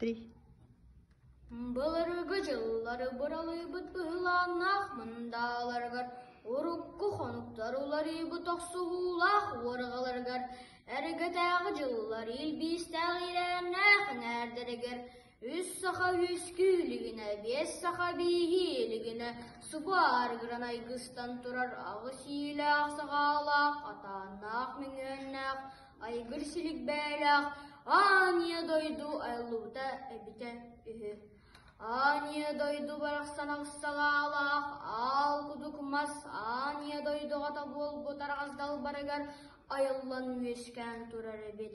Три. Былыргы дьыллары быралыйбыт быһылааннаах мындааларыгар, урукку хонуктар уларыйбыт охсуһуулаах уорҕаларыгар, эргэтээҕи дьыллар илбиистээх ирээннээх эҥээрдэригэр үс саха үөскүү илигинэ, биэс саха бииһии илигинэ субу аарыгыран айгыстан турар аҕыс иилээх-саҕаалаах, атааннаах мөҥүөннээх, айгыр силик бээлээх Аан ийэ дойду айыллыбыта эбитэ үһү. Аан ийэ дойду барахсан аҕыс-салаалаах аал кудук мас аан ийэ дойдуга буолбут араҕас далбарыгар айыллан үөскээн турар эбит.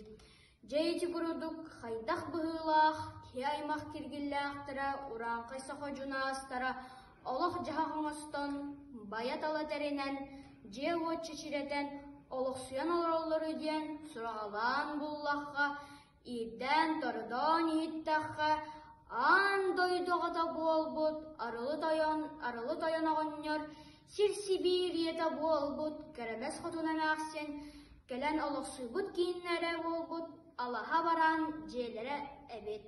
Дьэ ити курдук хайдах быһыылаах киһи аймах киргиллээхтэрэ, урааҥхай саха дьунаастара олох-дьаһах оҥостон, байа-тала тэринэн, дьиэ-уот чэчирэтэн олохсуйан олороллоро диэн сураҕалаан буллахха, иирдээн-тордоон иһиттэххэ, аан дойду аҕата буолбут Арылы Тойон, Арылы Тойон оҕонньор сир Сибиирийэтэ буолбут Кэрэмэс Хотун эмээхсин кэлэн олохсуйбут кииннэрэ буолбут алаһа бараан дьиэлэрэ эбит.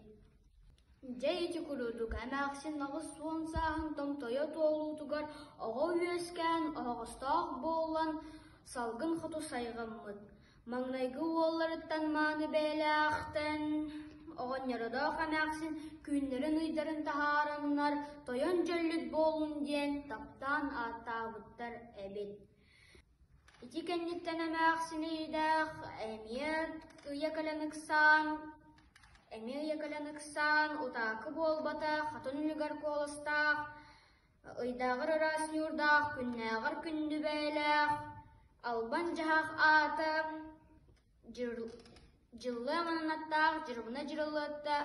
Дьэ ити курдук эмээхсин 80 сааһын томтойо туолуутугар оҕо үөскээн оһоҕостоох буолан салгын хоту сайҕаммыт. Маҥнайгы уолларыттан мааны бэйэлээхтэн оҕонньородоох эмээхсин күннэрин-ыйдарын таһаараннар тойон дьөллүт буоллун диэн таптаан ааттаабыттар эбит. Ити кэнниттэн эмээхсин ыйдаах эмиэ ыйа кэлэн ыксаан, эмиэ ыйа кэлэн ыксаан, утаакы буолбата, хатын үлүгэр куоластаах, ыйдааҕар ыраас ньуурдаах, күннээҕэр күндү бэйэлээх, албан дьаһах аата Дьыллыа аманаттаах Дьырыбына Дьырылыатта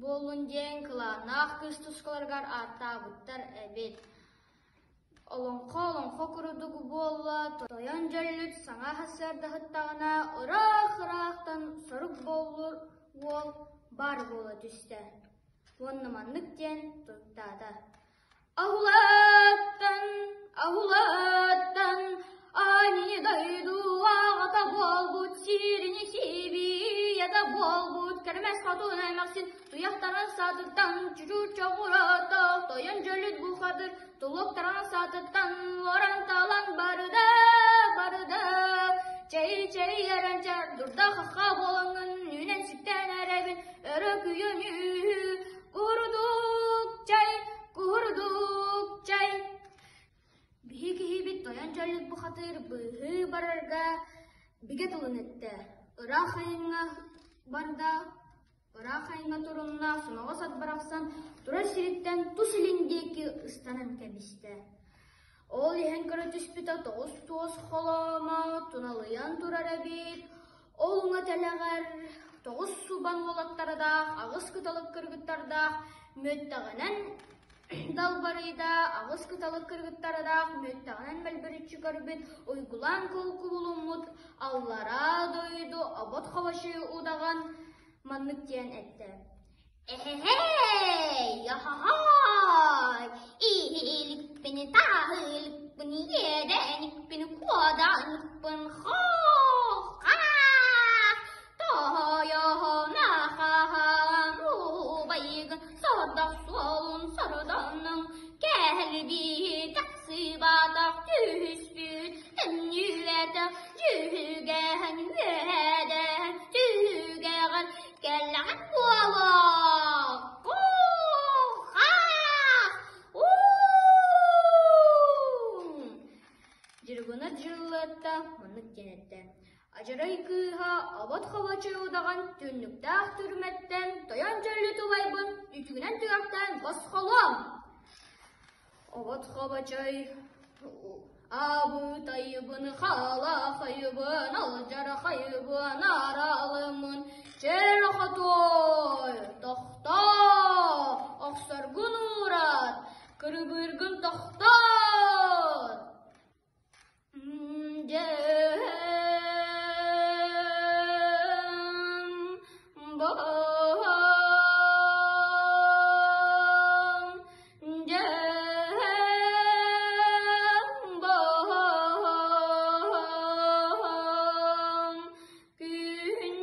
буоллун диэн кылааннаах кыыс тускуларыгар ааттаабыттар эбит. Олоҥхо олоҥхо курдук буолла, тойон дьөллүт саҥа сарсыардаһыттаҕына ыраах-ыраахтан сорук боллур уол баар буола түстэ уонна маннык диэн туттаата: Аһылаттан, аһылаттан, ани дойду аҕата буолбут сирини сибиийэтэ буолбут кэрэмэс хотун эмээхсин туйахтарын саатыттан чучур чоҕурата тойон дьөлүт бухатыр тулуктарын саатыттан уоран-талан барда, барда. Чэй-чэй эрэнчэр дурда-хахха буолаҥҥын үүнэн-сүктэн эрэбин өрө күйөнүү Курдук чай, курдук чай. Биһи киһибит тойон дьоллук бухатыыр быыһыы барарга бигэ тылын эттэ. Ыраах айаҥҥа барда, ыраах айаҥҥа турунна, соноҕос ат барахсан турар сириттэн тус илин диэки ыстанан кэбистэ. Ол иһэн көрө түспүтэ тоҕус туос холоомо туналыйан турар эбит. Ол уҥа тэлэҕэр тоҕус субан уолаттардаах, аҕыс кыталык кыргыттардаах мүөттэҕинэн далбарыйда, аҕыс кыталык кыргыттардаах мүөттэҕинэн мөлбөрүччү көрбүт, уйгулаан кулкулуммут аллараа дойду обот хобочуй удаҕан маннык диэн эттэ: Эһэһэй, аһаһаай, иһиликпин, таһылыкпын, иэдэникпин, куоданикпын, хоох-хаах, тоойоһон-ахаһаан, убайыгын сордох суолун сордонон, кэлбит тахсыбатах түһүспүт, төннүбэтэх дьүһүгэһэн үөдэһэн түгэҕин Кэллэҕин буолуо! Куу-хаах! Уу! Дьыргына дьыллыатта маннык диэн эттэ: Адьарай кыыһа обот хобочой удаҕан түннүктээх түрмэттэн тойон дьөллү тулайбын үтүгүнэн түгэхтээн босхолуом! Обот хобочой Абытайбын, халахайбын, алдьархайбын, аралыммын, чэр хотуой, тохтоо, охсоргун уурат, кырыбыыргын тохтот. Дьэм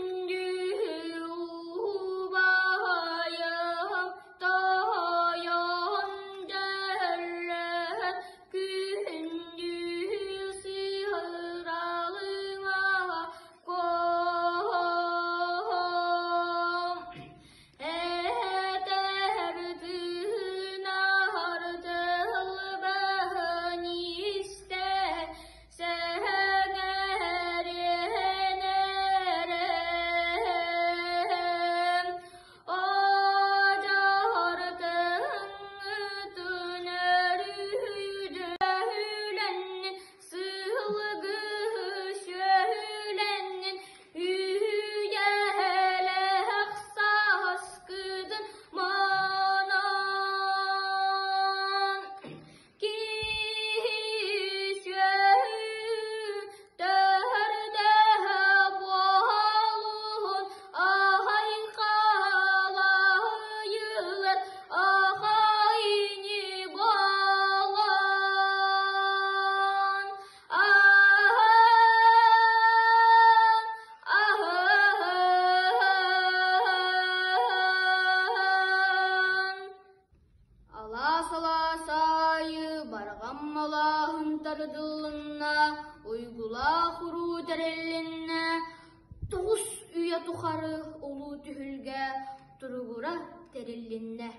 Күндү убайым. тардылынна, уйгулаах уруу тэрилиннэ, 9 үйэ тухары улуу түһүлгэ туругура тэрилиннэ.